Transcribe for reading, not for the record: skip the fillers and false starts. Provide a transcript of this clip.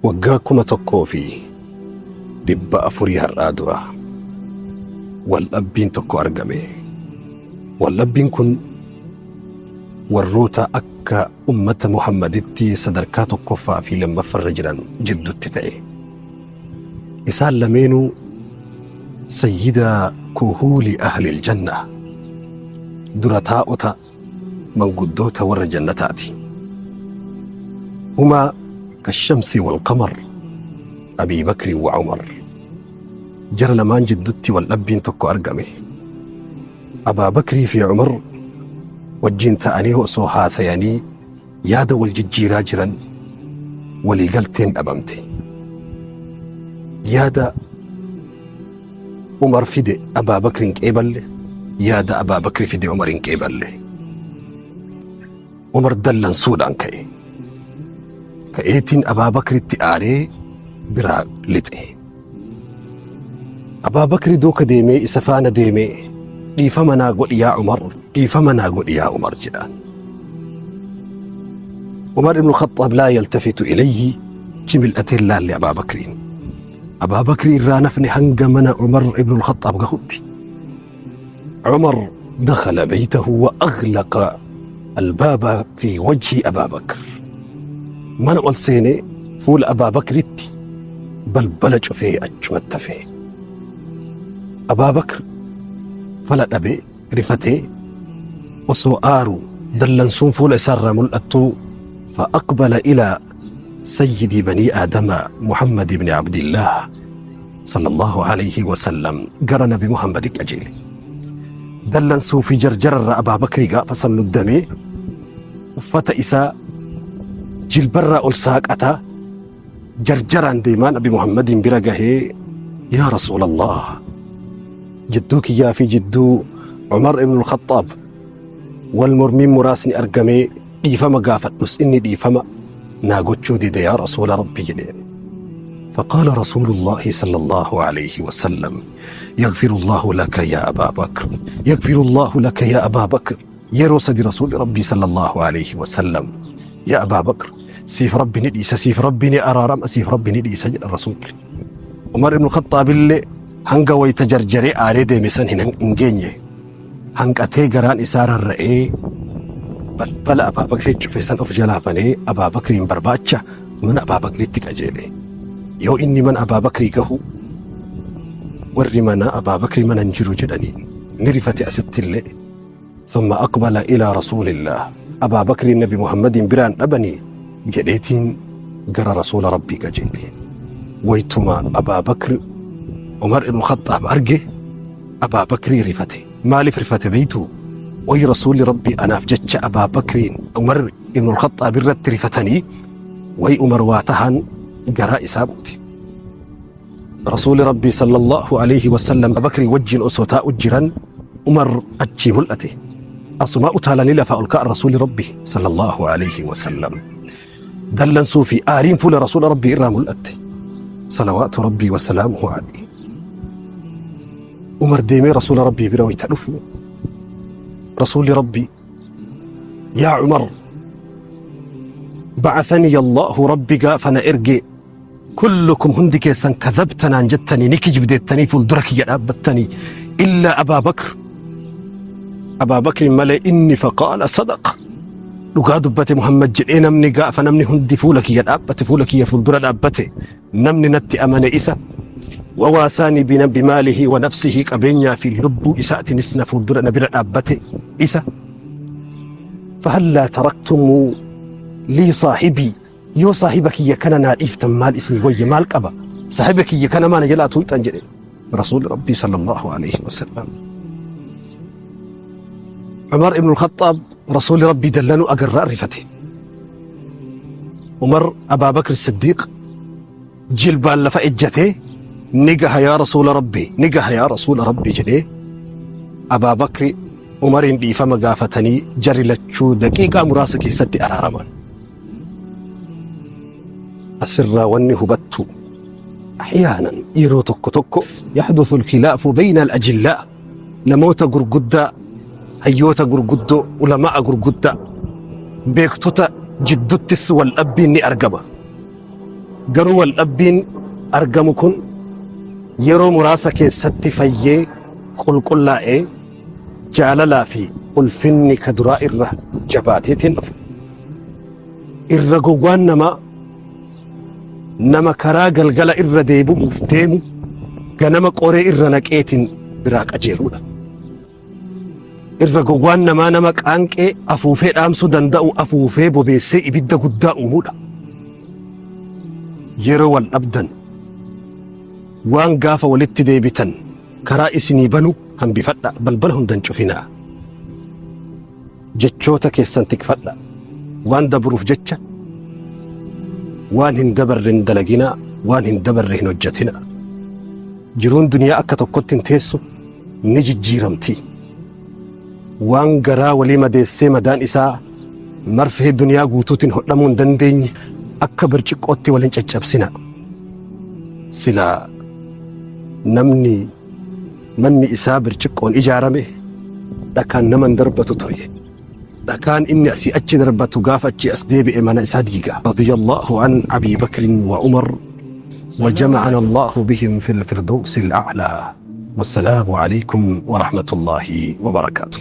Waggaa 1400 har'aa dura waldhabbiin tokko argame. Waldhabbiin kun warroota akka ummata Muhammaditti sadarkaa tokkoffaa fi lammaffarra jiran jiddutti ta'e. Isaan lameenuu sayyida kuhuuli ahlil janna dura taa'ota manguddoota warra jannataati. Humaa kashamsi wal qamar Abii Bakri wa Umar. Jara lamaan jiddutti wal dhabbiin tokko argame. Abaa Bakrii fi Umar wajjin ta'anii osoo haasayanii yaada wal jijjiiraa jiran walii galteen dhabamte. Yaada Umar fide Abaa Bakri hin qeeballe, yaada Abaa Bakri fide Umar hin qeeballe. Umar dallansuudhaan ka'e. Ka'eetiin Abaa Bakritti aaree biraa lixe. Abaa Bakri duuka deemee isa faana deemee dhiifama naa godhi yaa Umar, dhiifama naa godhi yaa Umar jedhaan. Umar ibn Khaxxaab laa yaltafitu ilayhi chi mil'atee hin laalle Abaa Bakriin. Abaa Bakrii irraa nafni hanga mana Umar ibn Khaxxaab gahutti. Umar dakhala baytahu wa aghlaqa albaaba fi wajhi Abaa Bakr. Mana ol seenee fuula Abaa Bakritti balbala cufee achumatti hafe. Abaa Bakr fala dhabee rifatee osoo aaru dallansuun fuula isaarraa mul'attuu فأقبل إلى سيد بني آدم محمد بن عبد الله صلى الله عليه وسلم gara Nabi Muhammad qajeele. Dallansuu fi jarjararra Abaa Bakrii gaafa san muddamee uffata isaa jilbarraa ol saaqataa jarjaraan deemaa Nabi Muhammadiin bira gahee, yaa Rasuulallah, jidduu kiyyaa fi jidduu Umar ibn al-Khaxxaab wal mormiin muraasni argamee dhiifama gaafadhus inni dhiifama naa gochuu dide yaa Rasuula Rabbi jedheen. فقال رسول الله صلى الله عليه وسلم يغفر الله لك يا أبا بكر، يغفر الله لك يا أبا بكر. Yeroo sadi Rasuulli Rabbii sallallahu alaihi wasallam yaa Abaa Bakr, siif Rabbi ni dhiisa, siif Rabbi ni araarama, siif Rabbi ni dhiisa jedha Rasuulli. Umar ibn Khaxxaab illee hanga wayita jarjaree aaree deeme san hin geenye. Hanqatee garaan isaa rarra'ee balbala Abaa Bakrii cufe san of jalaa banee Abaa Bakriin barbaacha mana Abaa Bakriitti qajeele. Yoo inni mana Abaa Bakrii gahu warri mana Abaa Bakrii mana hin jiru jedhaniin ni rifate asitti illee. Thumma aqbala ilaa Rasuulillaah, Abaa Bakriin Nabi Muhammadiin biraan dhabanii jedheetiin gara Rasuula Rabbii qajeele. Waytuma Abaa Bakr Umar ibn Khaxxaab arge Abaa Bakrii rifate. Maaliif rifate beeytuu? Way Rasuulli Rabbii anaaf jecha Abaa Bakriin Umar ibn Khaxxaab irratti rifatanii way Umar waa tahaan garaa isaa buute. Rasuuli Rabbii sallallahu alaihi wasallam Abakrii wajjin osoo taa'u jiran Umar achii mul'ate. Asumaa utaalanii lafaa ol ka'an Rasuuli Rabbii sallallahu alaihi wasallam. Dallansuu fi aariin fuula Rasuula Rabbii irraa mul'atte. Salawaatu Rabbii wasalaamuhu alaihi. Umar deemee Rasuula Rabbii bira wayita dhufu Rasuulli Rabbii yaa Umar, ba'athanii Allahu, Rabbi gaafa na erge kullukum hundi keessan kadhabta naan jettanii ni kijibdeettanii fuuldura kiyya dhaabbattanii illaa Abaa Bakr, Abaa Bakrin malee, inni faqaala sadaqa, dhugaa dubbate Muhammad jedhee namni gaafa namni hundi fuula kiyya dhaabbate, fuula kiyya fuuldura dhaabbate, namni natti amane isa wawaasaanii bina bimaalihi wa nafsihi, qabeenyaa fi lubbuu isaatiinis na fuuldura na bira dhaabbate isa. Fahallaa taraktumu lii saahibii, yoo saahiba kiyya kana naa dhiiftan maal isinii wayya, maal qaba saahiba kiyya kana maana jalaa tuuxan jedhe Rasuulli Rabbii sallallahu alaihi wasallam. Umar ibn al-Khaxxaab Rasuulli Rabbii dallanuu agarraa rifate. Umar Abaa Bakr Siddiiq jilbaan lafa ejjatee ni gaha yaa Rasuula Rabbii, ni gaha yaa Rasuula Rabbii jedhee Abaa Bakri Umariin dhiifama gaafatanii jarri lachuu daqiiqaa muraasa keessatti araaraman. Asirraa wanni hubattu ahyaanan yeroo tokko tokko yahduthu alkhilaafu bayna alajillaa, namoota gurguddaa, hayyoota gurguddoo, ulama'a gurguddaa, beektota jidduttis wal dhabbiin ni argama. Garuu wal dhabbiin argamu kun yeroo muraasa keessatti fayyee qulqullaa'ee jaalalaa fi ulfinni ka duraa irra jabaateetiin dhufa. Irra gowwaan namaa nama karaa galgala irra deebi'uuf deemu ganama qoree irra naqeetiin biraa qajeeluudha. Irra gowwaan namaa nama qaanqee afuufee dhaamsuu danda'u afuufee bobeessee ibidda guddaa uumuudha. Yeroo wal dhabdan waan gaafa walitti deebitan karaa isinii banu hambifadha, balbala hundan cufinaa. Jechoota keessan tikfadha. Waan dabruuf jecha waan hin dabarre hin dalaginaa, waan hin dabarre hin hojjetinaa. Jiruun duniyaa akka tokkotti hin teessu, ni jijjiiramti. Waan garaa walii madeessee madaan isaa marfee duniyaa guutuutiin hodhamuu hin dandeenye akka birciqqootti wal hin caccabsina. Silaa namni manni isaa birciqqoon ijaarame dhakaan nama hin darbatu ture. Dhakaan inni asii achi darbatu gaafa achi as deebi'e mana isaa diiga. Radiyallahu an Abii Bakrin wa Umar wa jama'ana Allahu bihim fil firdawsi al-a'laa. Wassalaamu alaykum wa rahmatullahi wa barakaatuh.